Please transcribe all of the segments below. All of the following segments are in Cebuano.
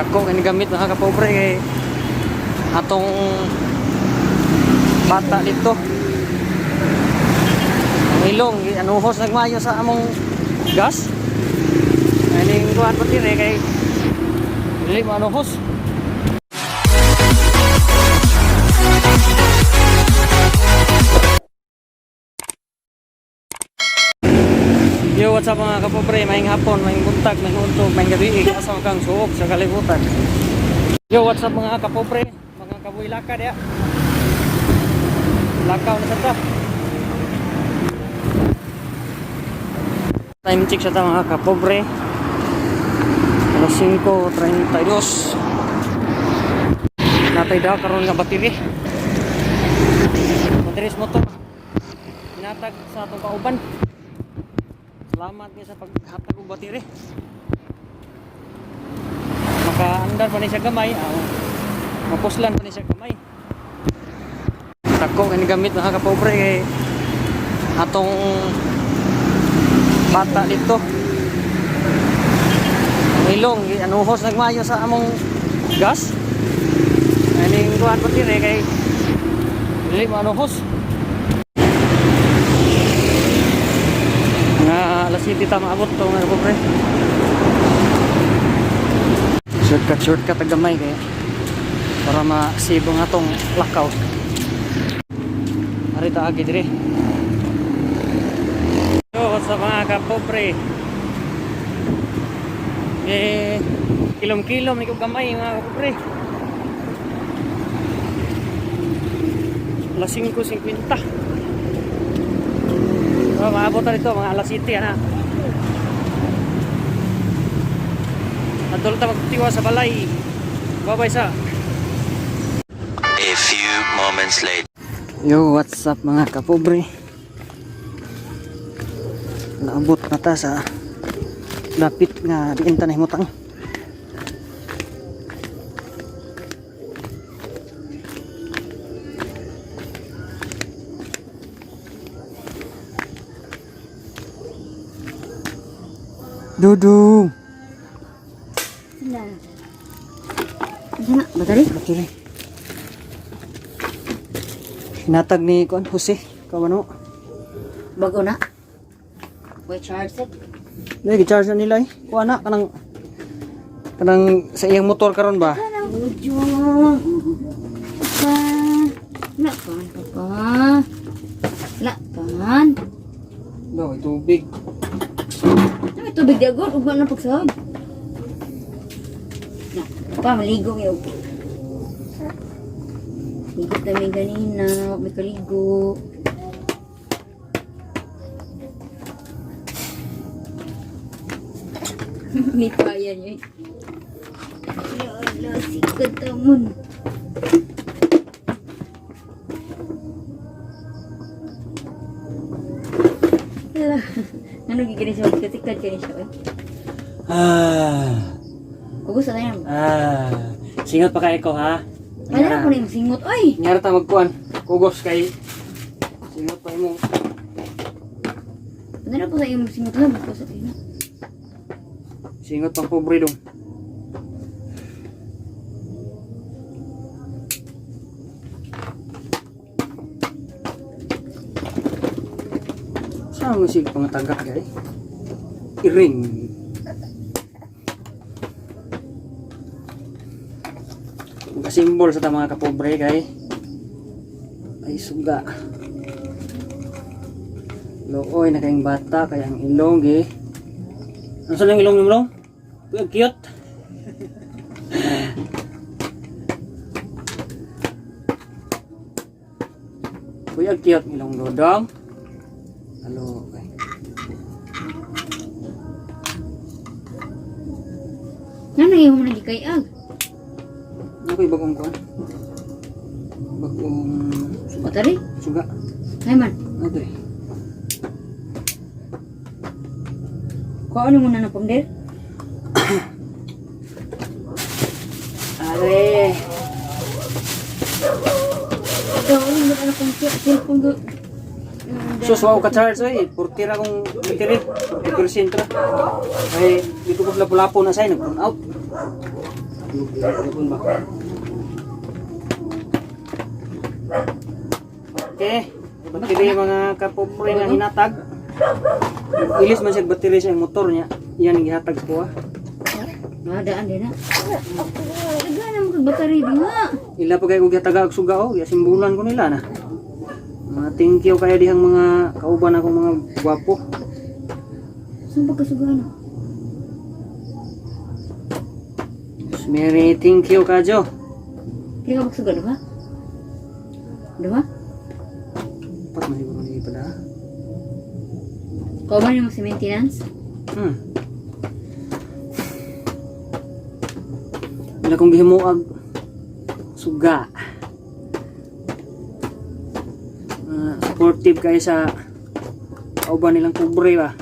Dako kini gamit mga kapobre kay atong bata dito. Ang ilong anuhos nagmayo sa among gas. Aning kuan pa dire kay dili mo anuhos. Yo, what's up, mga kapobre? Maayong hapon, maayong buntag, maayong untog, maayong gabi. Asa man kang suok sa kalibutan. Yo, what's up, mga kapobre? Mga kabuilaka diya. Lakaw na sa ta. Time check sa ta, mga kapobre. Alas 5:32. Natay daw karon nga battery. Battery sa motor. Hinatag sa atong kauban. Salamat nga sa paghatag og battery. Makaandar pa ni siya gamay, aw. Mapuslan pa ni siya gamay. Dako kini gamit, mga kapobre, kay atong bata dito. Ang ilong anuhos nagmayo sa among gas. Aning kuan pa dire kay dili mo anuhos. Nga alas 7 ta maabot to, mga kapobre. Shortcut, shortcut ang gamay kay para ma-save ang atong lakaw. Ari ta agi dire. Yo, what's up, mga kapobre? Eh, kilom-kilom ni ko gamay, mga kapobre. Alas 5:50. Oh, maabot na dito mga alas 7 ana. Adol ta magtiwa sa balay. Babay sa. A few moments later. Yo, what's up, mga kapobre? Naabot na ta sa dapit nga diin ta nahimutang. Dudong! Na. Ano na? Battery? Battery. Hinatag ni Kuan Jose, kawano. Bago na? Wait, charge it. Dili gi-charge na nila eh. Kuan na kanang kanang sa iyang motor karon ba? Ujo. Pa. Lapan, papa. Lapan. No, tubig. Ano may tubig di agor? Ugma na pagsahod. Na, pa, maligo mi og. Ligo kami ganina, may kaligo. May kaya niya eh. Lala, sikat tamon. Ala, ano gigini siya? Sikat kani siya. Eh. Ah. Kung gusto na yan. Ah. Singot pa kay ko ha. Ano na po na yung singot? Ay! Nyara ta magkuan. Kugos kay singot pa imong Ano na po sa iyong singot lang? Basta sa iyo. Singot pang pobre dong. Saan mo sig pangatagak kay? Iring. Simbol sa ta, mga kapobre, kay ay suga. Looy na kayong bata kay ang ilong eh. Ano sa lang ilong yung long? Uy, ang cute. Uy, ang cute ng ilong dodong. Alo, okay. Ano yung mo nagikayag? Ano ko'y bagong kuan? Bagong suga. Battery? Suga. Ay man. Ano to eh? Kung ano muna na pamdir? Are! Ikaw, ano mo na kung cellphone ko? Sus, wow ka charge oy. 40 ra kong battery. 40% ra. Ay, dito ko lapu-lapo na say nag-run out. Lugod ba? Okay. Battery mga kapobre nga hinatag. Ilis man siya battery sa iyang motor niya. Iyan ang gihatag ko ah. Madaan din na. Daghan na mga battery di nga. Ila pa kayo gihatag og suga oh, giasimbulan ko nila na. Mga thank you kayo dihang mga kauban akong mga gwapo. Saan pagkasugahan? Mary, thank you kajo. Pili ka magsuga, duha? Duha? Pat man siguro ni pala. Kauban yung si maintenance? Ila kong gihimuag suga. Ah, supportive kayo sa kauban nilang pobre ba.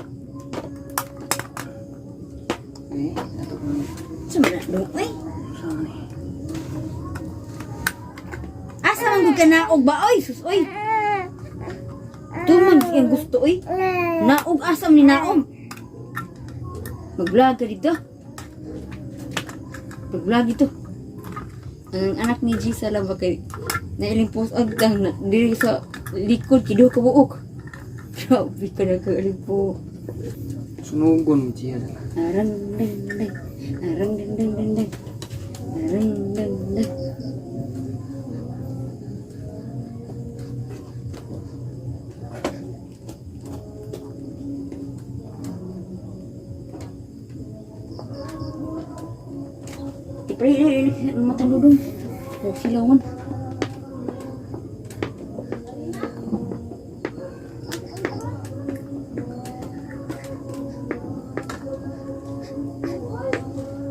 Okay, ato ko Saan ba na? Dong, uy! sa ni. Asa man gud ka naog ba oy? Sus oy. Tuman ang gusto oy. Naog asa man ni naog. Mag-vlog ka dito. Mag-vlog dito. Ang anak ni G sa laba kay nailing post og tang na diri sa likod kay duha ka buok. Grabe ka na po. Sunugon mo siya. Arang dang dang. Arang dang dang dang dang. Arang dang dang. Di pre, matandudong. Oh, silawan.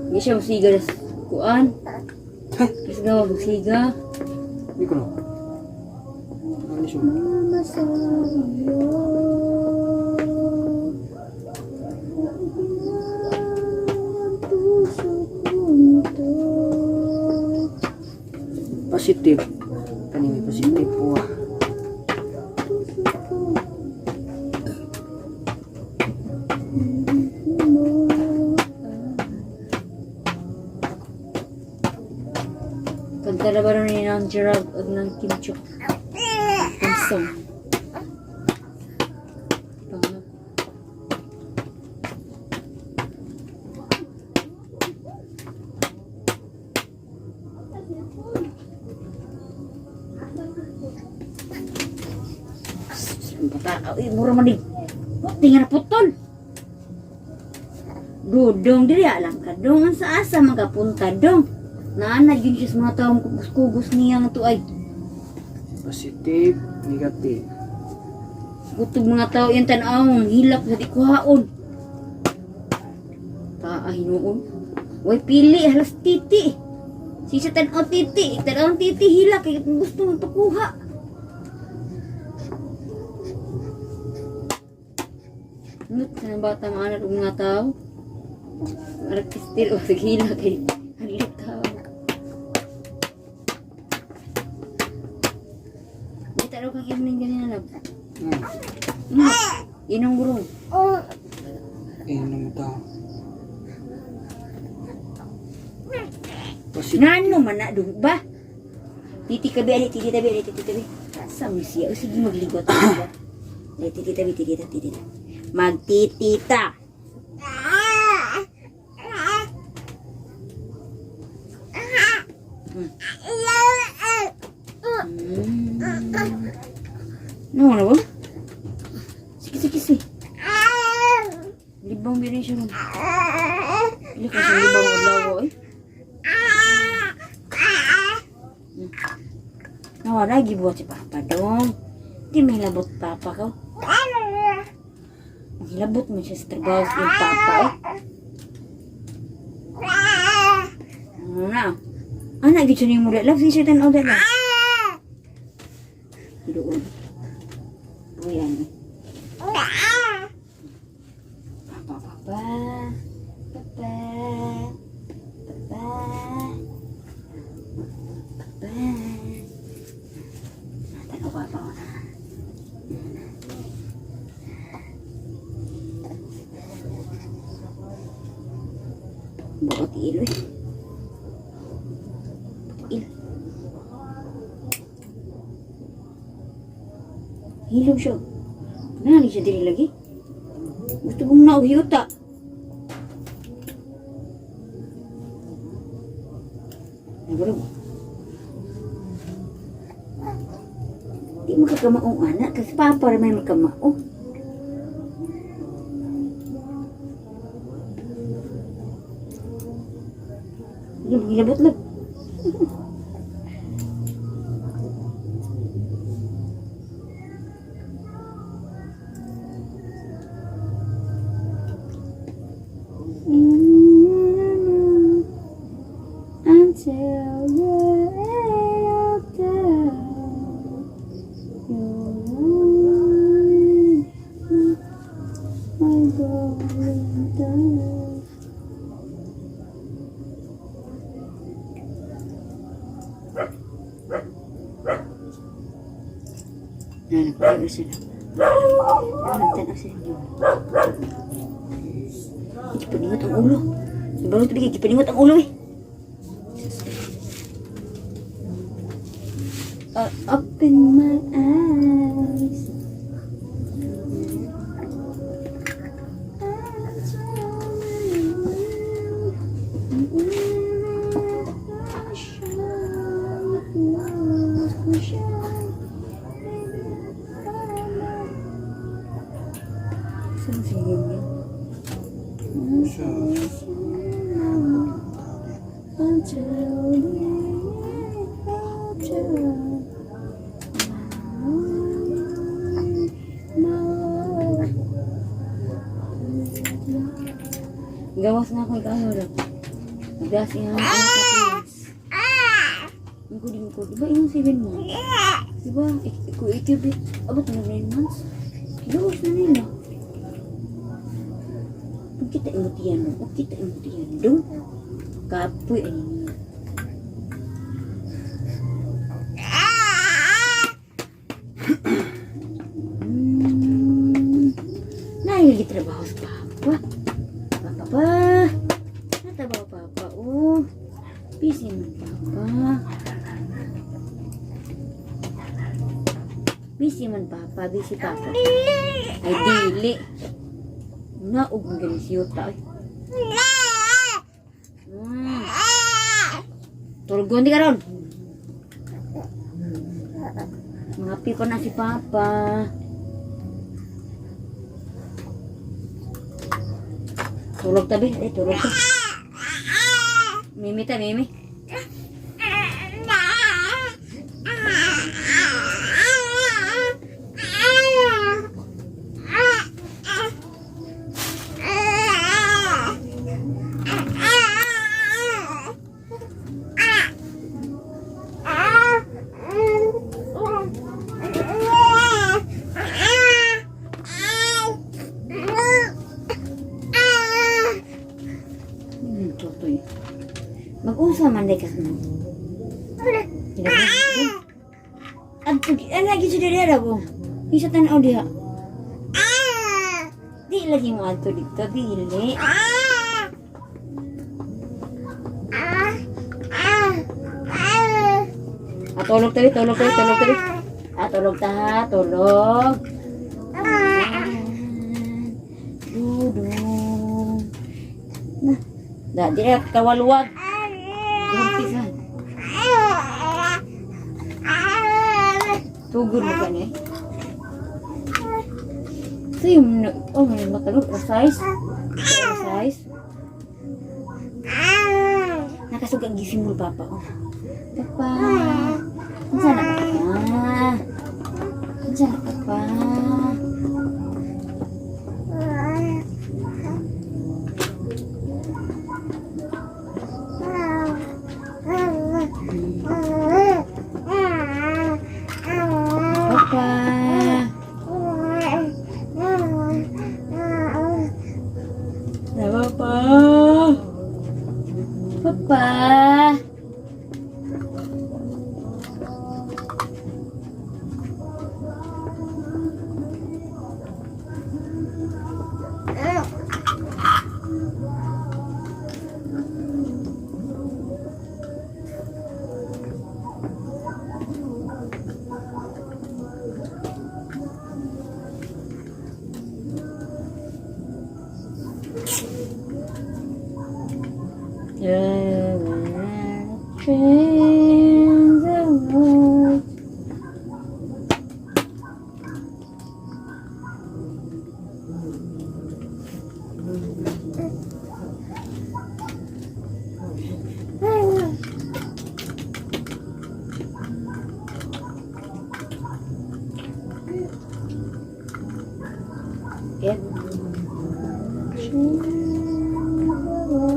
Hindi siya masiga na kuan. Kasi gawa masiga. Hindi ko no. Ano ni siya? Mama sa iyo. Ang puso kong ito. Positive. Kani may positive po ah. Puso ko. Kanta na ba rin ni ng Gerald at ng Kim Chok? Ang song. Pangap. Bata, ay, mura man di. Tingnan na putol. Dudong, dili alam ka dong. Ang sa asa magapunta dong. Naana yun siya sa mga taong kugos-kugos niya nga to ay. Positive, negative. Gutog mga tao yung tanawang hilak sa di kuhaon. Paa hinuon. Way pili halas titi. Sisa tanaw titi, tanaw titi hilak kay kung gusto mo pakuha. Nut sa ng bata maanar og mga tao. Artistil o sige hilak kay hadlok tao. Di tanaw kang evening ganina lab. Inong gurong. Eh, ano mo tao? Positive. Nano man na dong ba? Titi ka ali, titi tabi, ali, titi tabi. Asa mo siya? O sige magligot ka ba? Ali, titi tabi, titi ta, titi ta. Magtitita. No, ano ba? Sige, sige, sige. Libang birin siya ron. Ili ka sa libang adlaw eh. Nawala, gibuhat si Papa dong. Di may hilabot Papa ko. Hilabot mo siya sa trabaho sa iyong Papa eh. Ano na? Anak, gitso niyo mo love. Sige siya tanaw dala. Doon. Uyan. Papa, papa. Papa. Papa. Papa. Tanaw pa pa. Buot ilo eh. Tiil. Hilom siya. Nani siya diri lagi? Gusto kong nauhiyuta. Nagulog. Di makakamaong anak kasi papa rin may makamao. Yung hilabot lang. Until the end of time, you're my golden time. Nalagpayo sila. Nagtanaw sila. Gipaningot ang ulo. Ibalot bigay, gipaningot ang ulo eh. Open my eyes. Saan si Yun? Until the end of time. Gawas na ako ikaw lang. Nagdas niya ang kapis. Ang kuling ko, di ba yung 7 months? Di ba? Iko ikibit. Abot na 9 months. Gawas na nila. Pag kita imutiyan dong, pag kita imutiyan dong. Kapoy ani niya. Nailagi trabaho sa papa. Papa pa. Natabaw papa. Oh. Busy man papa. Busy man papa. Busy papa. Ay dili. Naog ng galing siyota. Ay. Tulgon di karon. Mga pa na si Papa. Tulog tabi. Eh, tulog ta. Mimi ta, Mimi. Tutoy. Mag-usa man day kas mo. Adto lagi sa diri ko. Isa tan-aw diha. Di lagi mo adto dito, dili. Ah, tulog tabi, tulog tabi, tulog tabi. Ah, tulog ta, ha, tulog. Ayan. Dudong. Na, da, di na kawaluwag. Gumpisan. Tugod mo ka ni. Ito yung, oh, may matalog, size. Size. Nakasuga ang gising mo, Papa. Oh. Papa. Unsa na, Papa? Unsa na, Papa? Papa. Na, Papa. Papa. Change the world. Ed. Change the world.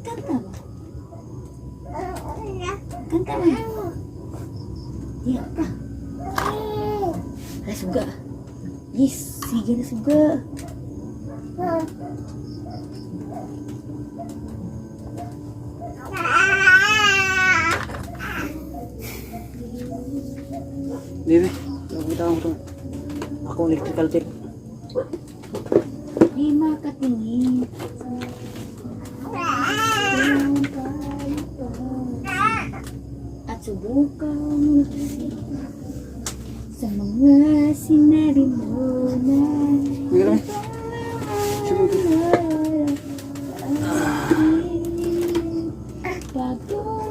Kanta ba? Kanta ba? Iya ka. Ala, suga. Yes, sige na suga. Baby, nakita ko ito. Akong electrical tape. Di makatingin. At subukan mag-isip sa mga sinabi mo na May ganun. Bago.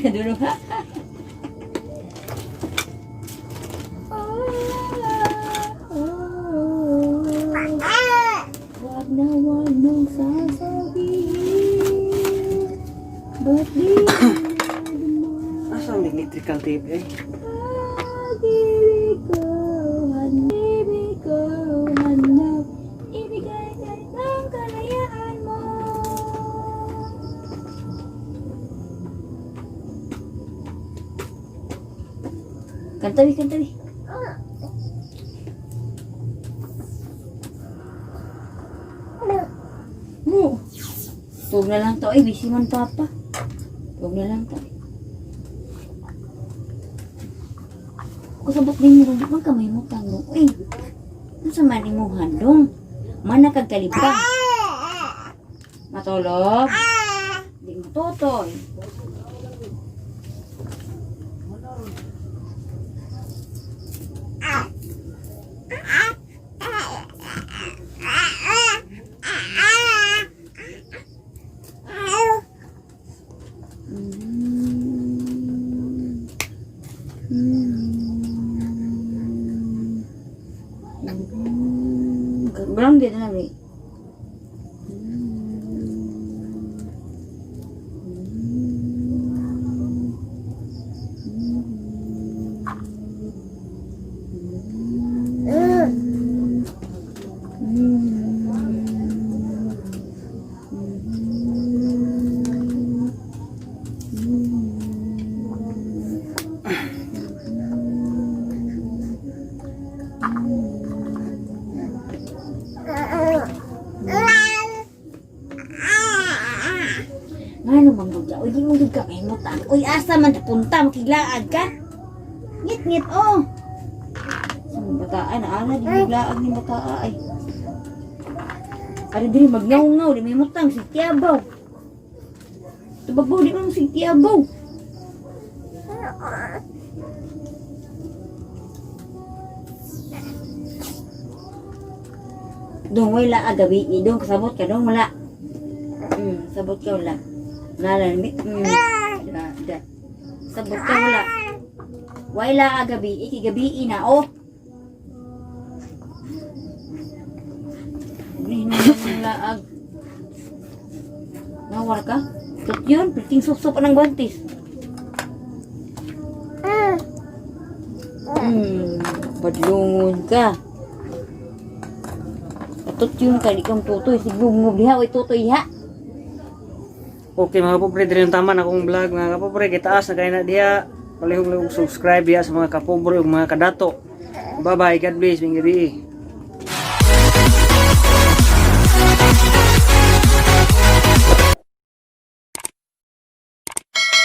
Dulo ba? Wag na wag mong sasabihin. Ba't di mo Asa ang electrical tape eh? Pag-ibig ko, hanibig ko, hanap. Ibigay kahit ang kalayaan mo. Kanta, wi, kanta, wi. Mo. Huwag na lang to. Ay, busy man papa. Huwag na lang to. Kusabot din mo di man kamay mo tanggo. Uy, ano sa man mo handong? Mana kag kalipang. Matulog? Di mo tutoy. Mm. Mm. Mm. Grounded na lang eh. Ngano man gud ka? Uy, di mo gud ka kahimutang. Uy, asa man ta punta makilaag ka? Ngit-ngit oh. Sa mga bataan, ala di maglaag ni bataa ay. Ari diri magngaw-ngaw di may mutang sig tiyabaw. Tubagbaw di man sig tiyabaw. Dong wala agabi, dong kasabot ka dong wala. Sabot ka wala. Nala mi. Da, da. Sabot ka wala. Wala agabi, iki gabi ina oh. Hinungan ng laag. Nawar ka? Tut yun, piting sup-sup ng guantes. Badlungon ka. Atut yun ka, di kang tutoy. Siglungob diha, oy tutoy ha. Okay mga kapobre, diri ang tama na akong vlog mga kapobre. Kitaas na kayo na diha. Palihog lang og subscribe diha sa mga kapobre ug mga kadato. Bye bye, God bless, maayong gabi.